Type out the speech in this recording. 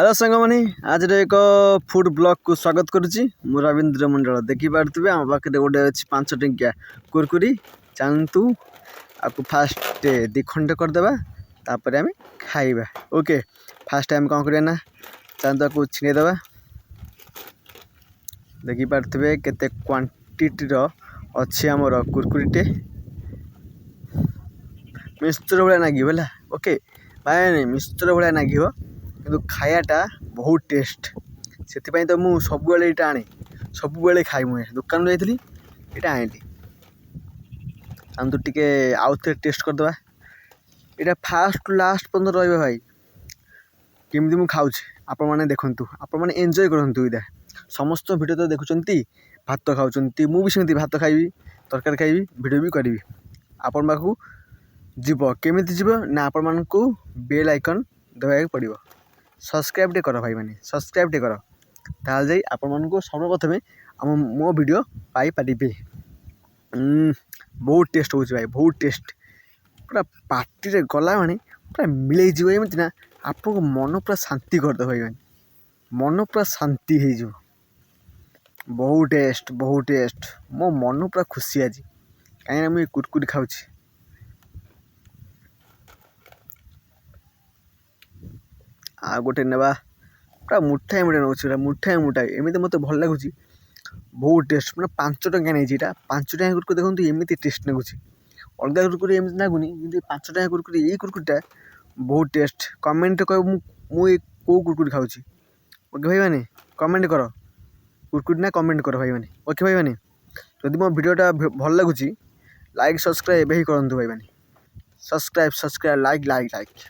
Hello ସାଙ୍ଗମାନେ, ଆଜିର ଏକ ଫୁଡ୍ ବ୍ଲଗ୍କୁ ସ୍ୱାଗତ କରୁଛି। ମୁଁ ରବୀନ୍ଦ୍ର ମଣ୍ଡଳ। ଦେଖିପାରୁଥିବେ, ଆମ ପାଖରେ ଗୋଟେ ଅଛି 5 ଟଙ୍କିଆ କୁରକୁରି। ଚାଲନ୍ତୁ, ଆକୁ ଫାଷ୍ଟ ଦୁଇ ଖଣ୍ଡ କରିଦେବା, ତାପରେ ଆମେ ଖାଇବା। ଓକେ, ଫାଷ୍ଟ ଆମେ କ'ଣ କରିବା ନା, ଚାଲନ୍ତୁ ଆକୁ ଛିଣ୍ଡେଇ ଦେବା। ଦେଖିପାରୁଥିବେ କେତେ କ୍ୱାଣ୍ଟିଟିର ଅଛି ଆମର କୁରକୁରିଟେ। ମିକ୍ସଚର ଭଳିଆ ନାଗିବ, ହେଲା? ଓକେ ଭାଇ, ମିକ୍ସଚର ଭଳିଆ ନାଗିବ, କିନ୍ତୁ ଖାଇବାଟା ବହୁତ ଟେଷ୍ଟ। ସେଥିପାଇଁ ତ ମୁଁ ସବୁବେଳେ ଏଇଟା ଆଣେ, ସବୁବେଳେ ଖାଏ। ମୁଁ ଦୋକାନକୁ ଯାଇଥିଲି, ଏଇଟା ଆଣିଲି। ଚାଲନ୍ତୁ, ଟିକେ ଆଉ ଥରେ ଟେଷ୍ଟ କରିଦେବା। ଏଇଟା ଫାଷ୍ଟ ଟୁ ଲାଷ୍ଟ ପର୍ଯ୍ୟନ୍ତ ରହିବ ଭାଇ। କେମିତି ମୁଁ ଖାଉଛି, ଆପଣମାନେ ଦେଖନ୍ତୁ, ଆପଣମାନେ ଏନ୍ଜୟ କରନ୍ତୁ। ଏଇଟା ସମସ୍ତ ଭିଡ଼ିଓ ତ ଦେଖୁଛନ୍ତି, ଭାତ ଖାଉଛନ୍ତି। ମୁଁ ବି ସେମିତି ଭାତ ଖାଇବି, ତରକାରୀ ଖାଇବି, ଭିଡ଼ିଓ ବି କରିବି। ଆପଣ ପାଖକୁ ଯିବ କେମିତି ଯିବ ନା, ଆପଣମାନଙ୍କୁ ବେଲ୍ ଆଇକନ୍ ଦେବାକୁ ପଡ଼ିବ। ସବସ୍କ୍ରାଇବ୍ ଟିକେ କର ଭାଇମାନେ, ସବସ୍କ୍ରାଇବ୍ ଟିକେ କର, ତାହେଲେ ଯାଇ ଆପଣମାନଙ୍କୁ ସର୍ବପ୍ରଥମେ ମୋ ଭିଡ଼ିଓ ପାଇପାରିବେ। ବହୁତ ଟେଷ୍ଟ ହେଉଛି ଭାଇ, ବହୁତ ଟେଷ୍ଟ। ପୁରା ପାଟିରେ ଗଲା ମାନେ ପୁରା ମିଳେଇ ଯିବ ଏମିତି ନା, ଆପଣଙ୍କ ମନ ପୁରା ଶାନ୍ତି କରିଦେବ ଭାଇମାନେ, ମନ ପୁରା ଶାନ୍ତି ହେଇଯିବ। ବହୁତ ଟେଷ୍ଟ, ବହୁତ ଟେଷ୍ଟ। ମୋ ମନ ପୁରା ଖୁସି ଆଜି, କାହିଁକିନା ମୁଁ ଏ କୁରକୁରି ଖାଉଛି। ଆଉ ଗୋଟେ ନେବା। ପୁରା ମୁଠାଏ ମୁଠାଏ ନେଉଛି, ପୁରା ମୁଠାଏ ମୁଠାଏ। ଏମିତି ମୋତେ ଭଲ ଲାଗୁଛି, ବହୁତ ଟେଷ୍ଟ। ମାନେ 5 ଟଙ୍କା ନେଇଛି ଏଇଟା। 5 ଟଙ୍କା କୁରକୁରି ଦେଖନ୍ତୁ, ଏମିତି ଟେଷ୍ଟ ଲାଗୁଛି। ଅଲଗା କୁରକୁରି ଏମିତି ଲାଗୁନି, କିନ୍ତୁ 5 ଟଙ୍କା କୁରକୁରି, ଏଇ କୁରକୁରିଟା ବହୁତ ଟେଷ୍ଟ। କମେଣ୍ଟରେ କହିବ ମୁଁ ଏ କେଉଁ କୁରକୁରି ଖାଉଛି। ଓକେ ଭାଇମାନେ, କମେଣ୍ଟ କର କୁରକୁରି ନା, କମେଣ୍ଟ କର ଭାଇମାନେ। ଓକେ ଭାଇମାନେ, ଯଦି ମୋ ଭିଡ଼ିଓଟା ଭଲ ଲାଗୁଛି, ଲାଇକ୍ ସବସ୍କ୍ରାଇବ୍ ଏବେ ହିଁ କରନ୍ତୁ ଭାଇମାନେ। Subscribe, subscribe, like, like, like.